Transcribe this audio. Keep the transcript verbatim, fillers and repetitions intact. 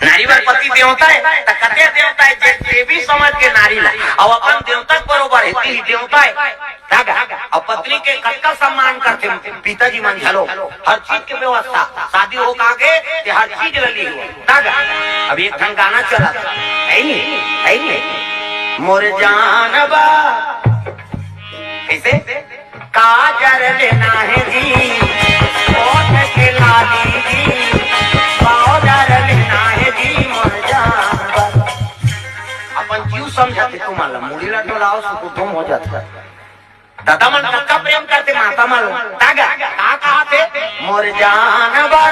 नारी बर पति देवता हे, त कते देवता हे, जे देवी समझ के नारी ला, अउ अपन देवता के बरोबर हे, ती देवता हे। का गा? अउ पत्नी के कतका सम्मान करथे पिताजी मन घलो, हर चीज के व्यवस्था, शादी हो का गे, ते हर चीज ल ली हो। का गा? अब एक ठन गाना चलत हे, हे नी? हे नी? मोर जान बा, कइसे? काजर लेना हे जी, ओठ के लाली जी, पाउडर लेना हे जी, मोर जान बा। अपन जीव समझाथे तुमन ला, मुड़ी ला डोलाओ, सुकुधुम हो जाथे। दादा मन कतका प्रेम करथे माता मन ला। का गा? का कहाथे? मोर जान बा,